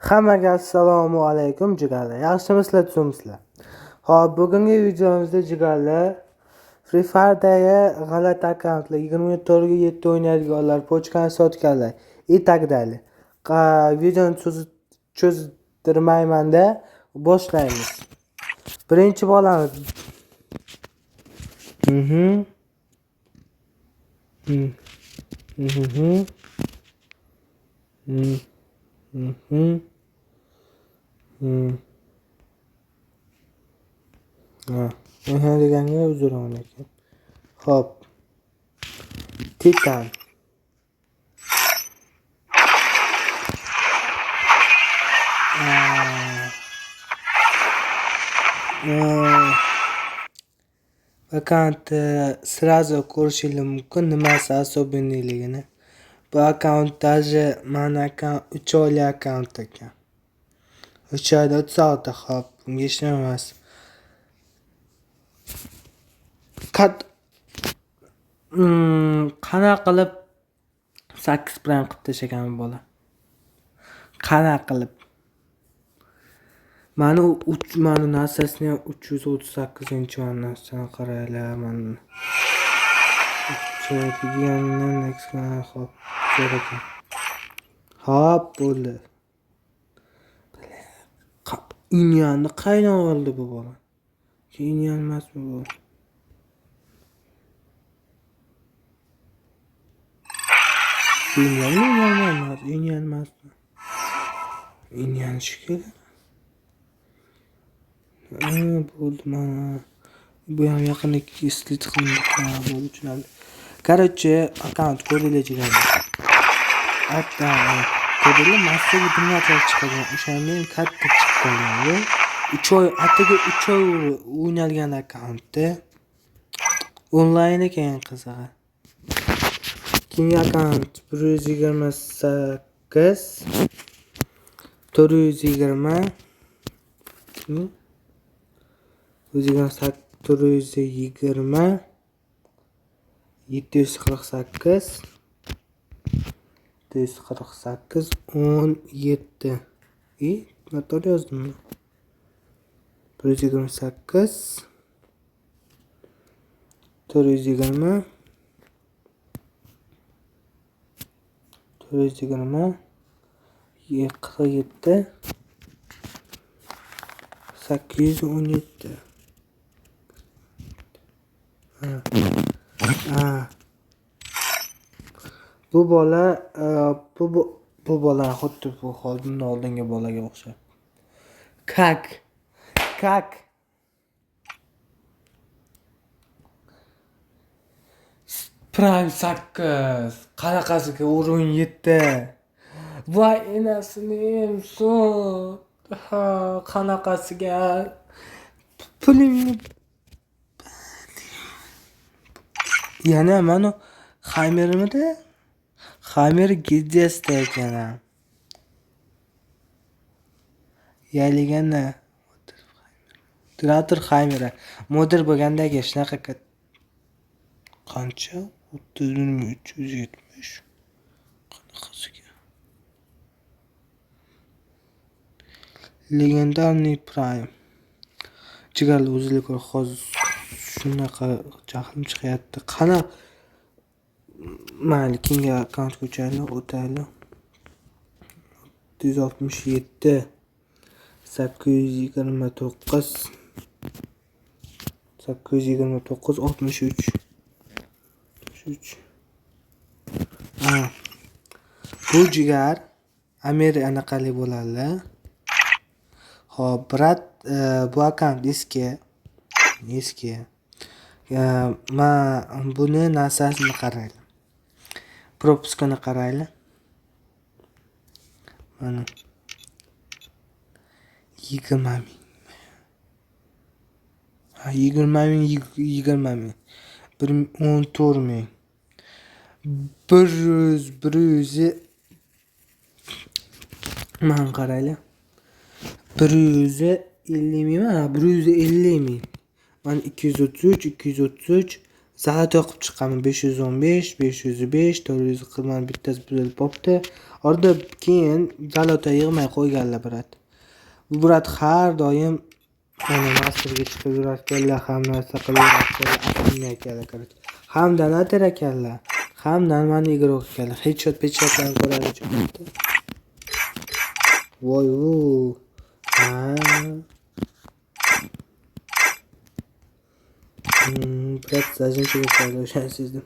Hammaga assalomu alaykum jigarlar. Yaxshimisizlar, tuzukmisizlar? Xo'p, bugungi videomizda jigarlar Free Fire'dagi g'alati akkauntlar, 24 ga 7 o'ynaydiganlar, pochkani sotganlar и так далее. Videoni cho'zdirmayman-da, boshlaymiz. Birinchi bolamiz. Mhm. Mhm. Mhm. Mhm. Ha, aha deganga uzr ekan. Xo'p. Titan. Akkauntni сразу ko'rishingiz mumkin nimasi особенный ligini. Bu akkaunt даже mani akkaunt 3 oylik akkaunt ekan. 3 oyda 36, xo'p, bunga hech nima emas. Kat qanaqa qilib 8 prime qilib tashlagan bu bola? Qanaqa qilib? Mani uch mani narsasini ham 338 mana narsani qaranglar, mana. Xo'p, zo'r ekan. Hop, bo'ldi. Inyanni qaydan oldi bu bola? Inyan emasmi bu? Inyanmi, Inyan emas, Inyan emasmi? Inyan shekilli. Ha, bo'ldi mana. Bu ham yaqinda slit qilindi. Ha, bo'ldi, tushunarli. Короче, akkaunt ko'rdinglar jigarlar. Hatto ko'rdinglar, massaga bir marta chiqagan. O'shanda ham katta chiqib qolgan. 3 oy, atigi 3 oy o'ynalgan akkauntda. Onlayn ekan qizig'i. Keyingi akkaunt 128 420 128 420 748 748 17. И noto'g'ri yozdimmi? 128 420 420 47 817. Ha. Ha. Bu bola bu bola xuddi bu bundan oldingi bolaga o'xshab. Как? Как? Prime 8 qanaqasiga уровень 7. Voy enasini emsin. Ha, qanaqasiga? Pulingni yana mana Hammermidi? Hammer gildiyasida ekan ha. Yaligana Moderator Hammer. Moder bo'lgandagi shunaqa qancha? 30 370. Qanaqasiga? Legendarniy Prime. Jigarlar o'zinglar ko'r, hozir shunaqa jahlim chiqyapti. Qana mayli, keyingi akkauntga o'taylik, o'taylik. 167 829 829 63 63. Ha. Bu jigar Amir anaqali bo'ladi. Xo'p, brat, bu akkaunt eski. Eski. Man buni narsasini qaranglar. Propiskani qaranglar. Mana 20 ming. Ha, 20 ming, 20 ming. 14 ming. 100, 100 mana qaranglar. 150 mingmi? Ha, 150 ming. Mana 233, 233, Zalatoy qilib chiqqanman. 515, 505, 440 mana bittasi buzilib qolibdi. Orada keyin zalatoy yig'may qo'yganlar brat. Bu brat har doim mana masterga chiqib yurarkanlar, ham narsa qilib yurarkanlar, ekanlar, короче. Ham donator ekanlar, ham нормальный игрок ekanlar. Headshot, headshotlarni ko'radi chiqibdi. Voy u. Ha. Brat zajimcha bo'ladi, o'shani sezdim.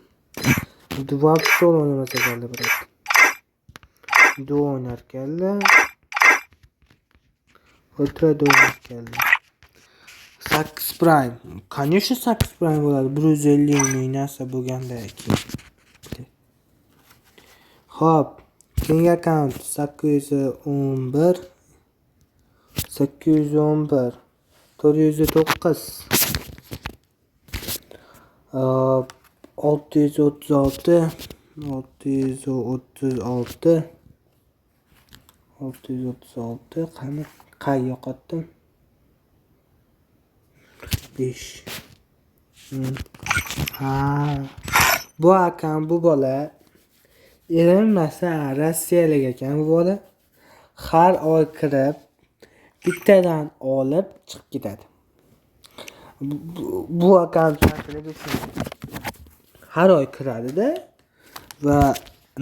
Duo pistol o'ynamasa ekanlar, brat. Duo o'ynarkanlar. O'tiradi o'ynarkanlar. 8 prime. Конечно 8 prime bo'ladi. 150 ming narsa bo'lganda keyin. Xo'p, keyingi akkaunt 811 811 409 636 636 636 qani qay yo'qotdim? 5. Ha. Bu akam, bu bola erinmasa rossiyalik ekan bu bola. Har oy kirib bittadan olib chiqib ketadi. Bu akkaunt har oy kiradida va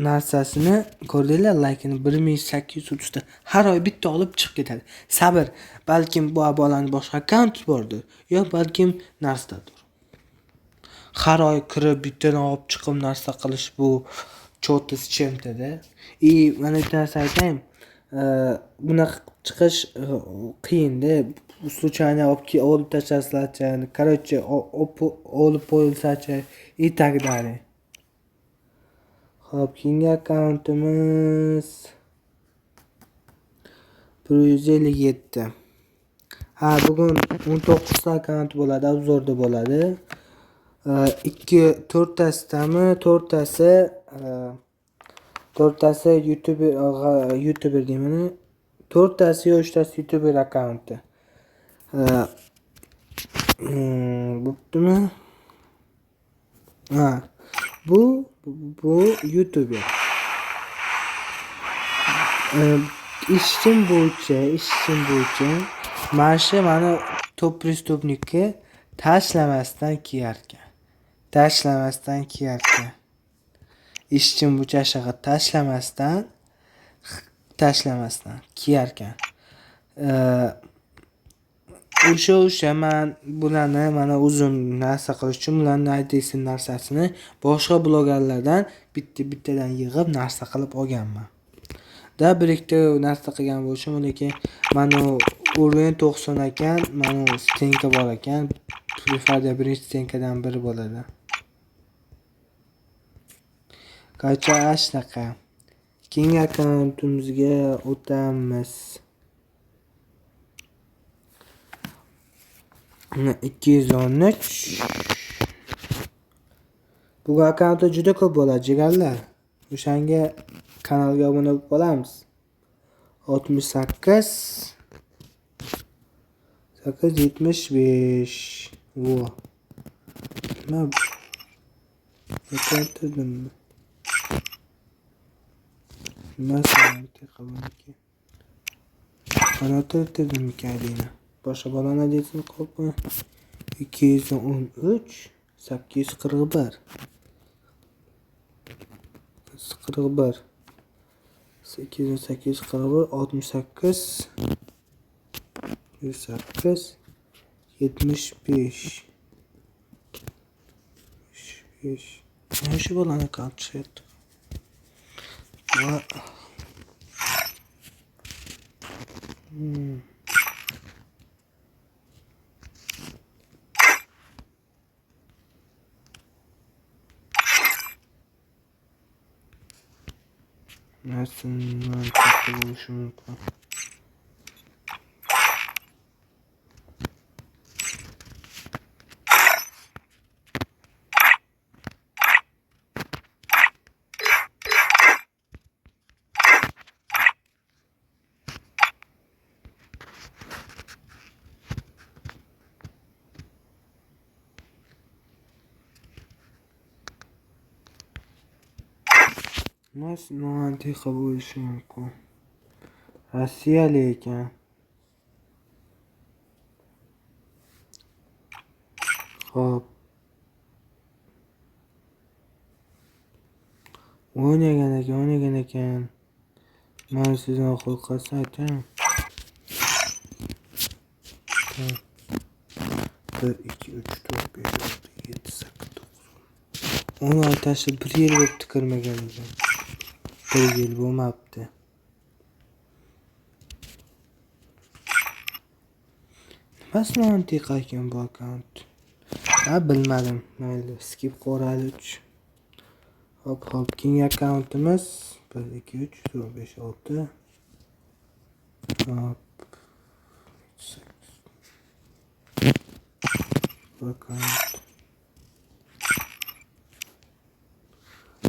narsasini ko'rdinglar, laykini 1830 ta har oy bitta olib chiqib ketadi. Sabr, balkim bu bolani boshqa akkaunt bordir, yo balkim narsadir. Har oy kirib bittadan olib chiqib narsa qilish bu что-то с чем-то-da. И mana bitta narsa aytayim, bunaqa chiqish qiyinda. Случайно olib tashlasachi, короче, olib qo'yilsachi и так далее. Xo'p, keyingi akkauntimiz 157. Ha, bugun 19 ta akkaunt bo'ladi, obzorda bo'ladi. 2 to'rttasidami? To'rttasi YouTuber deyman. To'rttasi yo uchtasi YouTuber akkaunti. Bo'ptimi? Ha, bu YouTuber. Ishim bo'yicha mana shu mani top prestupnikni tashlamasdan kiyarkan. Tashlamasdan kiyarkan. Ishchim bo'yicha shunaqa tashlamasdan kiyarkan. O'sha man bularni mana o'zim narsa qilish uchun bularni ID'si narsasini boshqa blogerlardan bitta-bittadan yig'ib narsa qilib olganman. Da bir ikkita narsa qilgan bo'lishim, lekin mana уровень 90 ekan, mana stenka bor ekan. Free Fire'da birinchi stenkadan biri bo'ladi. Qancha shunaqa. Keyingi akkauntimizga o'tamiz. 213. Bugun akkauntda juda ko'p bo'ladi, jigarlar. O'shanga kanalga obuna bo'lib qolamiz. 68 875. Vo. Nima bu? Yo'qotdimmi? Nima sanki? Ana o'tirdim ekan. Boshqa bolani adresini qo'yib qo'y. 213 841 41 841 68 108 75 5. Mana shu bolani akkaunt chiqyapti. Va Narsalar katta bo'lishi mumkin. Nima antiqa bo'lishi mumkin? Rossiyalik ekan. Xo'p. O'ynagan ekan, o'ynagan ekan. Men sizdan qo'rqasam aytaman. 1 2 3 4 5 6 7 8 9 10 oy tashlab 1 yil bo'libdi kirmagan ekan. 1 yil bo'lmabdi. Nimasi antiqa ekan bu akkaunt? Ha, bilmadim. Mayli, skip qo'raylik. Hop, hop, keyingi akkauntimiz 1 2 3 4 5 6. Hop. 8.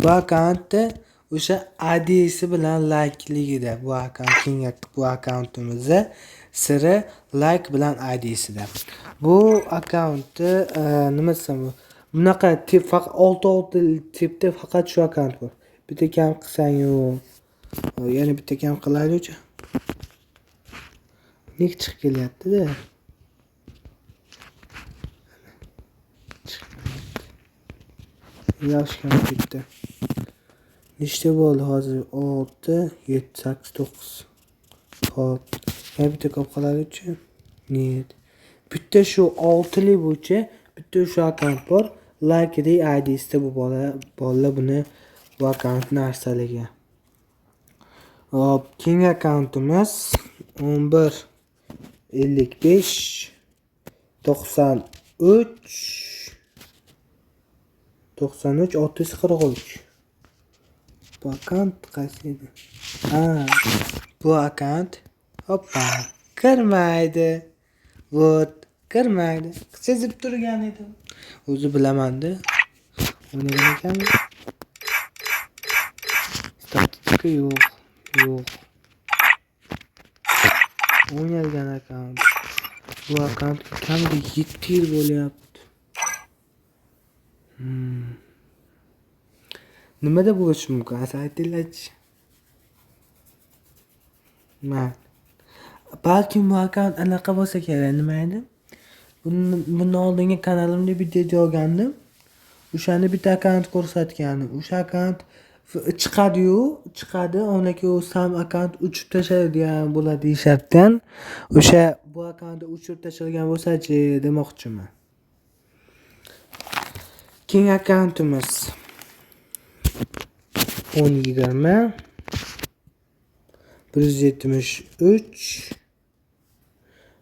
Bu akkauntda o'sha ID'si bilan likeligida bu akkaunt keyingi bu akkauntimizda siri like bilan ID'sida. Bu akkauntni nima desam bu bunaqa tip faqat 6-6 tipda faqat shu akkaunt bor. Bitta kam qilsang u yana bitta kam qilaylikchi. Nik chiqib kelyapti-da. Yaxshi kam ketdi. Nechta bo'ldi hozir? 6 7 8 9. Xo'p, yana bitta ko'p qilaylikchi. Нет. Bitta shu 6lik bo'yicha bitta shu akkaunt bor. Like ID'sida bu bolalar buni bu akkaunt narsaligi. Hop, keyingi akkauntimiz 11 55 93 93 643. Bu akkaunt qaysi edi? Ha, bu akkaunt hoppa kirmaydi. Вот, kirmaydi. Sezib turgan edim. O'zi bilaman-da. O'ynagan ekanmi? Statistika yo'q, yo'q. O'ynalgan akkaunt. Bu akkaunt kamida 7 yil bo'lyapti. Nimada bo'lishi mumkin? Asa aytinglarchi. Man. Balkim bu akkaunt anaqa bo'lsa kerak, nima edi? Bundan oldingi kanalimda video olgandim. O'shani bitta akkaunt ko'rsatgandim. O'sha akkaunt chiqadi-yu, chiqadi, onaki u sam akkaunt o'chib tashlaydigan bo'ladi deyishyapti. O'sha bu akkauntni o'chirib tashlangan bo'lsa-chi demoqchiman. Keyingi akkauntimiz 10 20 173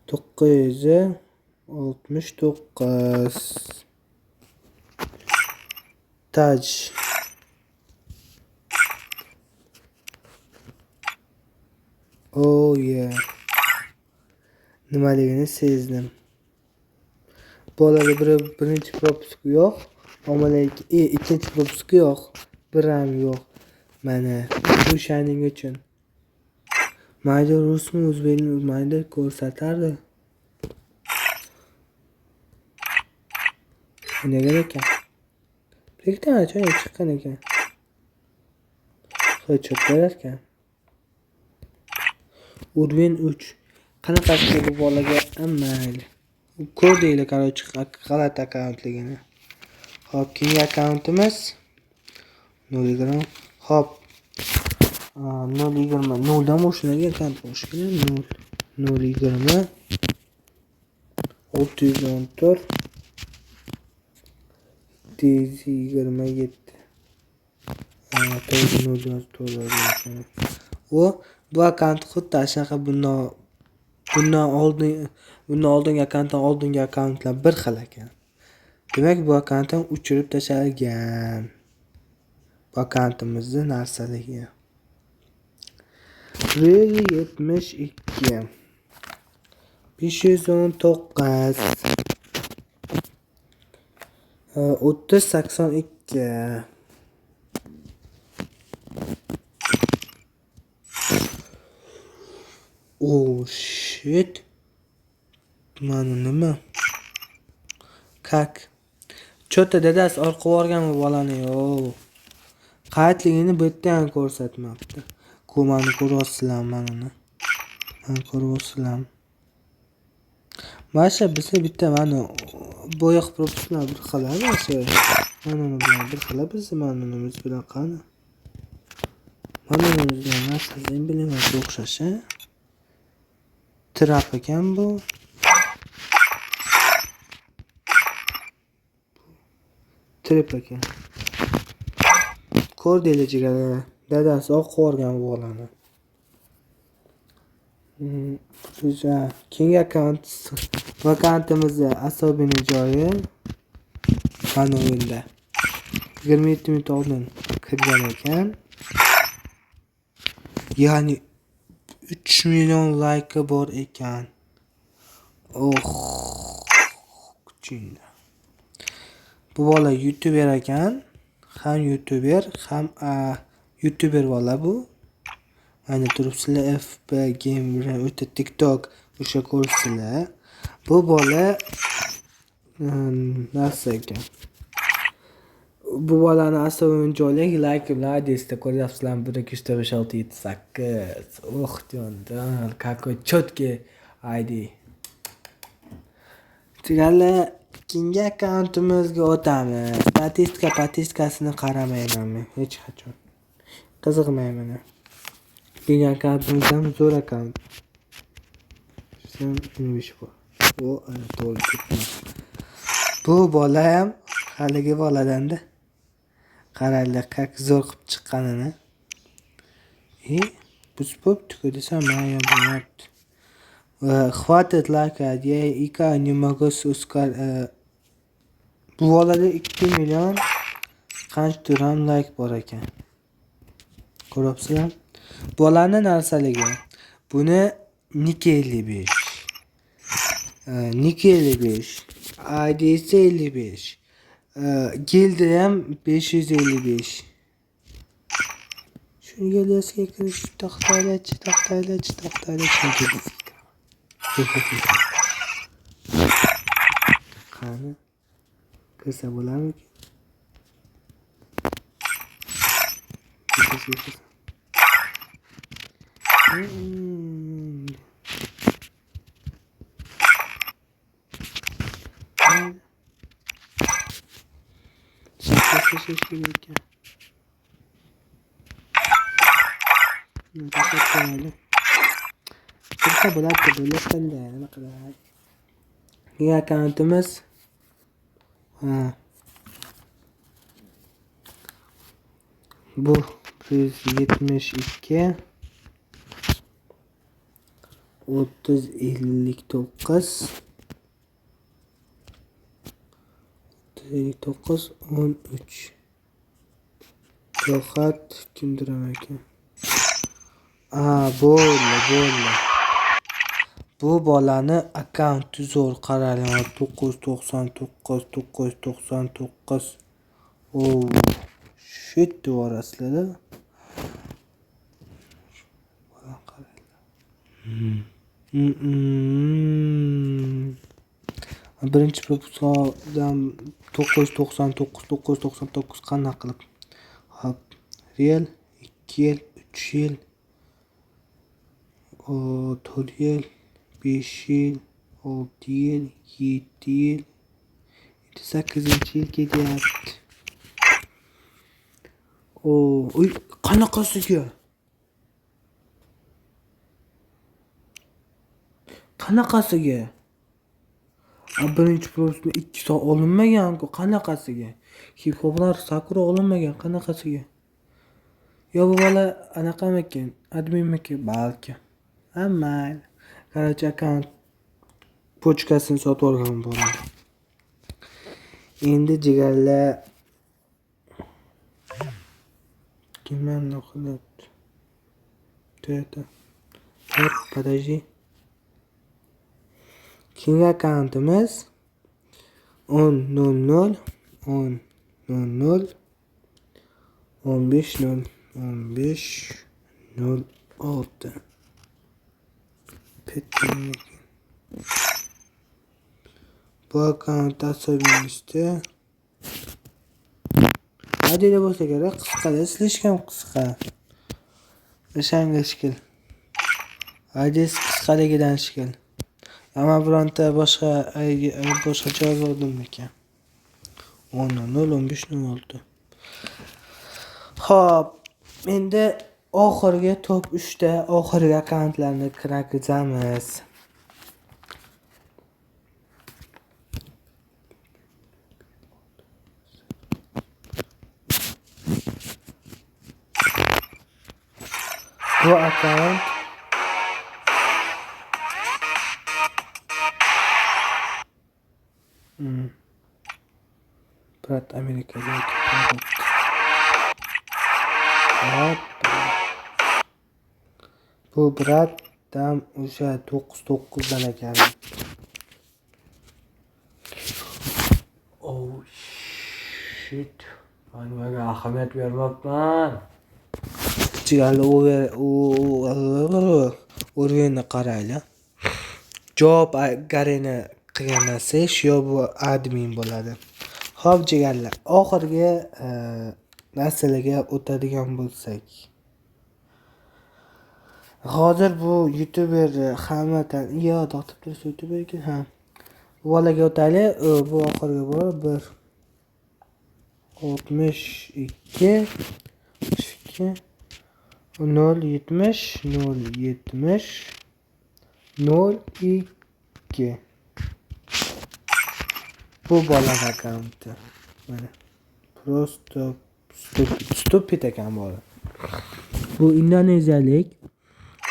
969. Taj. Oh yeah. Nimaligini sezdim. Bolada birinchi propusк yo'q. Omala ikkinchi propusк yo'q. Bir ham yo'q. Mana o'shaning uchun. Mayda rusmi o'zbekmi mayda ko'rsatardi. O'ynagan ekan. Ikkita choy chiqqan ekan. Headshot berar ekan. Urvin 3. Qanaqasiga bu bolaga mayli. Ko'rdinglar, короче, g'alati akkauntligini. Xo'p, keyingi akkauntimiz 0.20. Xo'p. 0.20 0 dan boshlangan akkaunt bo'lishi kerak. 0 0.20 614 727. To'g'ri, 0 yozib to'g'ri. U bu akkaunt xuddi shunaqa bundan oldingi akkauntdan oldingi akkauntlar bir xil ekan. Demak, bu akkaunt ham o'chirib tashlangan. Bu akkauntimizning narsaligi. 172 519 30 82. Oh shit. Mana nima? Как? Чё-то dadasi orqa yuborgan bu bolani, yo. Qaytligini bu yerda ham ko'rsatmabdi. Komani ko'ryapsizlar mana uni. Mana ko'ryapsizlar. Mana shu bizga bitta mana bo'yoq propus bilan bir xil emas. Mana uni bilan bir xil bizni mana unimiz bilan qani. Mana unimiz bilan narsasi emblemasi o'xshash. Trap ekan bu. Trip ekan. Ko'rdinglar jigarlar. Dadasi oq yuborgan bu bolani. Keyingi akkaunt vakantimizni asobini joyi mana o'yinda. 27 minut oldin kirgan ekan. Ya'ni 3 million like bor ekan. Oh, kuchingda. Bu bola YouTuber ekan. Ham YouTuber, ham YouTuber bola bu. Mana turibsizlar FB Game bilan o'ta TikTok o'sha ko'rsizlar. Bu bola narsa ekan. Bu bolani asobiy joylik like bilan IDsida ko'ryapsizlar 1 2 3 4 5 6 7 8. Oh, jondan, какой четкий ID. Jigarlar, keyingi akkauntimizga o'tamiz. Statistika, patistikasini qaramayman men hech qachon. Qiziqmayman. Keyingi akkauntimiz ham zo'r akkaunt. 15 bor. O, ana to'g'ri ketdi. Bu bola ham haligi boladan-da. Qaranglar, как zo'r qilib chiqqanini. Buzib bo'pti-ku desam, mana bo'lyapti. Хватит лайкать, я и не могу bu bolada 2 million qanchadir ham like bor ekan. Ko'ryapsizlar? Bolani narsaligi. Buni Niki 55. Niki 55. ID'si 55. Gildi ham 555. Shuni gildiyasiga kirish to'xtaylachi, to'xtaylachi, to'xtaylachi. Qani? Kirsa bo'larmikin? Kirsa bo'ladi, bo'ladi, nima qilay? Keyingi akkauntimiz ha. Bu 172 30 59 59 13. Rohat kimdir ekan. Bo'ldi, bo'ldi. Bu bolani akkaunti zo'r, qaranglar 999 999. Oh, shit devorasizlar-da. Birinchi propusdan 999 999 qanaqa qilib? Hop, 1 yil, 2 yil, 3 yil, 4 yil, 5 yil, 6 yil, 7 yil, 8-yil ketyapti. Uy, qanaqasiga? Qanaqasiga? Birinchi propusni 2 soat olinmagan-ku, qanaqasiga? Hip-hoplar Sakura olinmagan, qanaqasiga? Yo bu bola anaqamikin, adminmikin? Balki. Ha, mayli. Короче, akkaunt pochkasini sotib olgan bola. Endi jigarlar kimdan qilyapti? Toyota. Hop, подожди. Keyingi akkauntimiz 10 00 10 00 15 0 15 06. Bu akkaunt asobiy. IDda bo'lsa kerak, qisqada, слишком qisqa. O'shanga shekil. IDsi qisqaligidan shekil. Ammo bironta boshqa boshqacha yozuvdimikan? 10.0 15.06. Xo'p, endi oxirgi top 3 ta oxirgi akkauntlarni kirgizamiz. Bu akkaunt Brat Amerikada. Hop. Bu brat dam o'sha 9-9 dan ekan. Oh shit. Man nimaga ahamiyat bermabman. Jigarli o'rvenni qaraylik. Javob Garena qilgan narsa shu bu admin bo'ladi. Xo'p, jigarlar, oxirgi narsalarga o'tadigan bo'lsak. Hozir bu youtuber hamma yo to'xtab tursa youtuber ekan, ha. Bu bolaga o'taylik. Bu oxirgi bor 1 62 62 0 70 0 70 0 2. Bu bolani akkaunti. Mana. Просто stupid ekan bola. Bu indoneziyalik.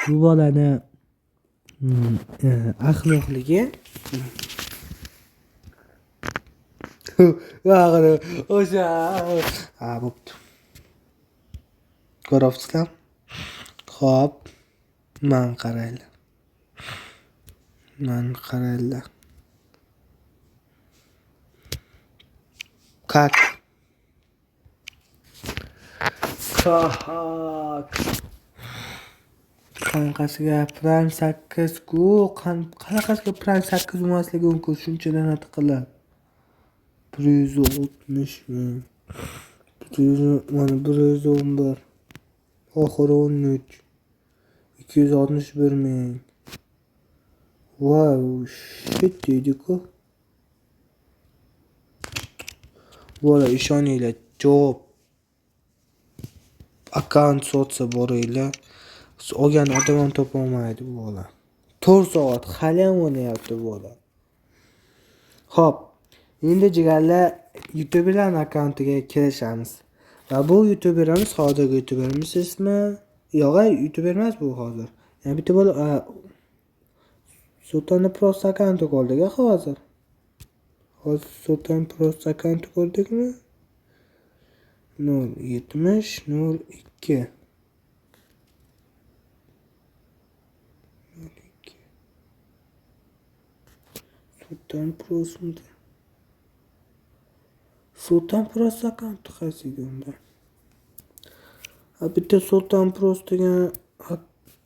Bu bolani ahmoqligi axir o'sha ha bo'pti. Ko'ryapsizlar? Xo'p, man qaranglar. Man qaranglar. Как? Как? Qanaqasiga Prime 8 ku, qanaqasiga Prime 8 bo'lmasligi mumkin shuncha donat qilib. 160 ming. 100, mana 111. Oxiri 13. 261 ming. Wow, shit deydi-ku. Bola ishoninglar, javob akkaunt sotsa boringlar. Olgan odam ham topolmaydi bu bola. 4 soat hali ham o'ynayapti bu bola. Xo'p, endi jigarlar youtuberlarning akkauntiga kirishamiz. Va bu youtuberimiz hozirgi youtuberimiz ismi yo'q, youtuber emas bu hozir. Ya'ni bitta bola Sultonni Prost akkaunti ko'rdik hozir. Hozir Sulton Prost akkaunti ko'rdikmi? 0 70 0 2. Sulton Prost'midi? Sulton Prost akkaunti qaysi edi unda? Ha, bitta Sulton Prost degan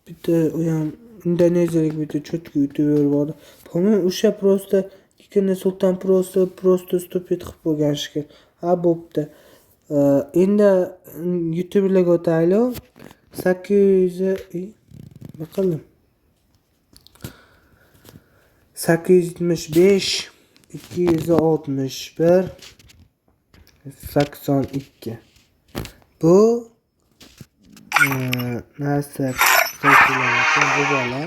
bitta u ham indoneziyalik bitta cho'tka youtuber bor. Po-moyemu o'sha просто ikkini Sulton Prost просто stupid qilib qo'ygan shekilli. Ha, bo'pti. Endi youtuberlarga o'taylik. 800 nima qildim? 875 261 82. Bu narsa bu bola.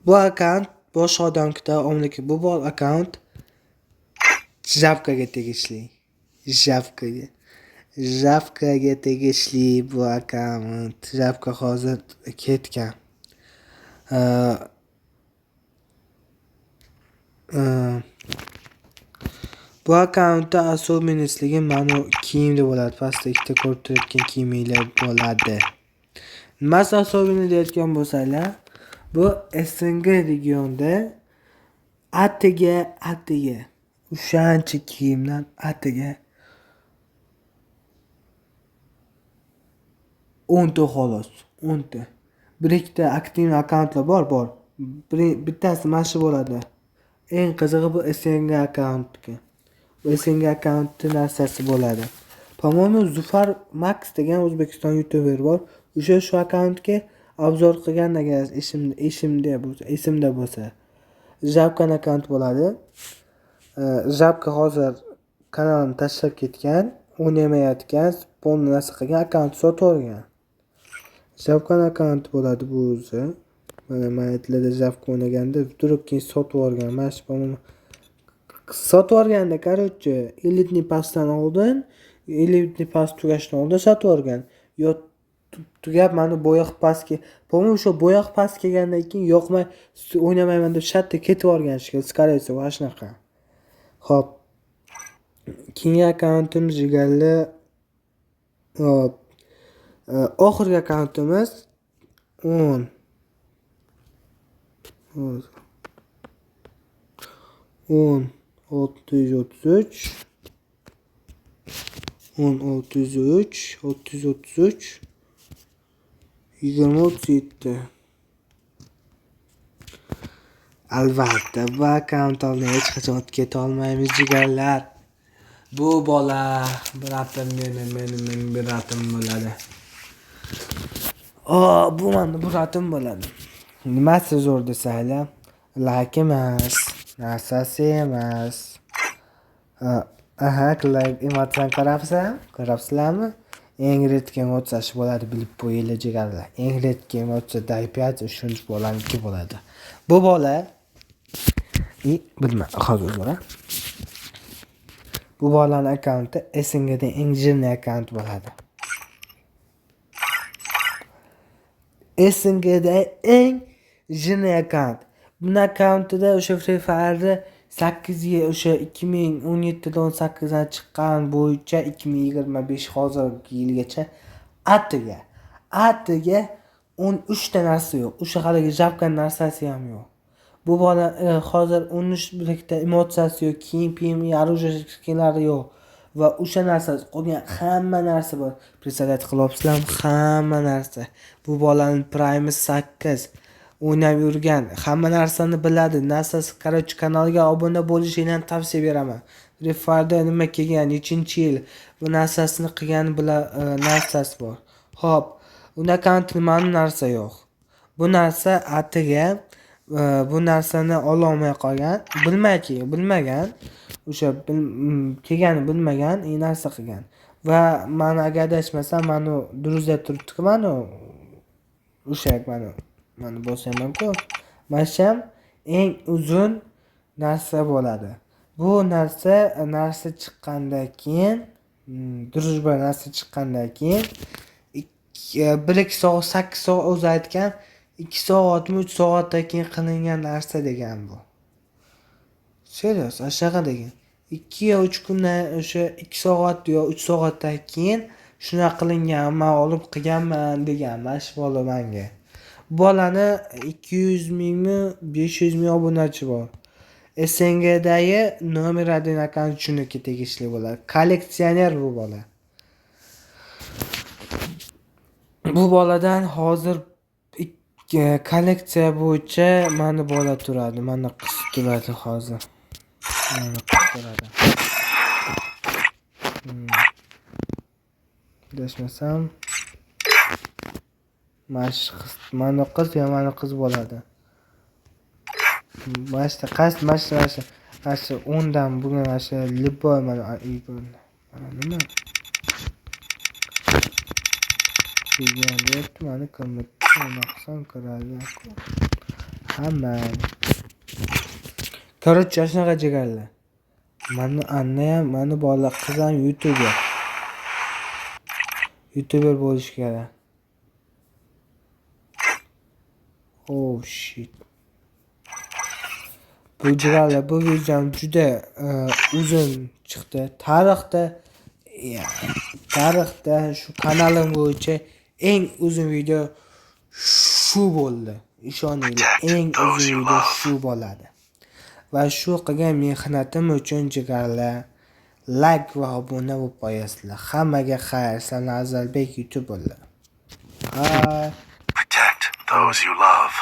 Bu akkaunt boshqa odamnikida omliki. Bu bol akkaunt Javkaga tegishli. Javkaga. Javkaga tegishli bu akkaunt. Javka hozir ketgan. Bu akkauntda особенностлigi mana kiyimda bo'ladi. Pastda ikkita ko'rib turayotgan kiyiminglar bo'ladi. Nimasi особенный deyotgan bo'lsanglar, bu SNG regionda atiga o'shancha kiyimdan atiga 10 ta xolos, 10 ta. Bir ikkita aktiv akkauntlar bor. Bittasi mana shu bo'ladi. Eng qizig'i bu SNG akkauntniki. Bu SNG akkauntni narsasi bo'ladi. По-моему, Zufar Max degan O'zbekiston youtuber bor. O'sha shu akkauntga obzor qilgan agar esimda bo'lsa. Javkan akkaunt bo'ladi. Javka hozir kanalini tashlab ketgan, o'ynamayotgan, polni narsa qilgan, akkaunt sotib olgan. Javkan akkaunt bo'ladi bu o'zi. Mana maytlarda Javka o'ynaganda turib keyin sotib olgan. Mana shu по-моему sotib olganda, короче, elitniy passdan oldin, elitniy pass tugashidan oldin sotib olgan. Yo tugab mana bo'yoq passga, по-моему, o'sha bo'yoq pass kelgandan keyin yoqmay o'ynamayman deb shartta ketib olgan shekilli, скорее всего, mana shunaqa. Xo'p. Keyingi akkauntim jigarli. Hop. Oxirgi akkauntimiz 10. Hozir. 10 633 10 603 633 20 37. Albatta, bu akkaunt oldin hech qachon o'tib keta olmaymiz jigarlar. Bu bola bratim meni bratim bo'ladi. Bu meni bratim bo'ladi. Nimasi zo'r desanglar, like emas, narsasi emas. Aha, like emotsiyani ko'rapsizlarmi? Ko'rapsizlarmi? Eng редкий emotsiya shu bo'ladi, bilib qo'yinglar jigarlar. Eng редкий emotsiya дай 5 uchinchi bolaniki bo'ladi. Bu bola bilma, hozir uzr. Bu bolani akkaunti SNGda eng жирный akkaunt bo'ladi. SNGda eng жирный akkaunt. Buni akkauntida o'sha Free Fire'da 8 yil o'sha 2017 dan 18 dan chiqqan bo'yicha 2025 hozirgi yilgacha atiga 13 ta narsa yo'q. O'sha haligi javkan narsasi ham yo'q. Bu bola hozir 13 ta emotsiyasi yo'q, kiyim, piyim, оружие skinlari yo'q va o'sha narsasi qolgan hamma narsa bor. Представлять qilyapsizlarmi? Hamma narsa. Bu bolaning prime 8 o'ynab yurgan, hamma narsani biladi. Narsasi, короче, kanalga obuna bo'lishinglarni tavsiya beraman. Free Fire'da nima kelgan, nechinchi yil bu narsasini qilgani bilan narsasi bor. Xo'p, unda akkaunt nimani narsa yo'q. Bu narsa atiga bu narsani ololmay qolgan, bilmagan, o'sha kelganini bilmagan, narsa qilgan. Va mani agar adashmasam, mani druzda turibdi-ku, mani o'sha mani bosaman-ku. Mana shu ham eng uzun narsa bo'ladi. Bu narsa chiqqandan keyin, drujba narsa chiqqandan keyin 1-2 soat, 8 soat o'zi aytgan, 2 soatmi 3 soatdan keyin qilingan narsa degan bu. Serios, shunaqa degan. 2 yo 3 kundan o'sha 2 soat yo 3 soatdan keyin shunaqa qilingan, men olib qilganman degan mana shu bola menga. Bu bolani 200 mingmi 500 ming obunachi bor. SNGdagi nomer 1 akkaunt shuniki tegishli bo'ladi. Kolleksioner bu bola. Bu boladan hozir kolleksiya bo'yicha mana bola turadi, mana qiz turadi hozir. Mana qiz turadi. Adashmasam mana shu qiz, mana qiz yo mana qiz bo'ladi. Mana shu qaysi, mana shu, mana shu, mana shu 10dan bugun mana shu любой mana nima? Degan deyapti, mana nima qilsam kiradi. Hamma. Короче, shunaqa jigarlar. Mani Anna ham, mani bola qiz ham YouTuber. YouTuber bo'lish kerak. Oh shit. Bu jigarlar, bu videom juda uzun chiqdi. Tarixda shu kanalim bo'yicha eng uzun video shu bo'ldi. Ishoninglar, eng uzun video shu bo'ladi. Va shu qilgan mehnatim uchun jigarlar like va obuna bo'lib qo'yasizlar. Hammaga xayr. Sizlar Azalbek YouTuberlar. Bye. Protect those you love.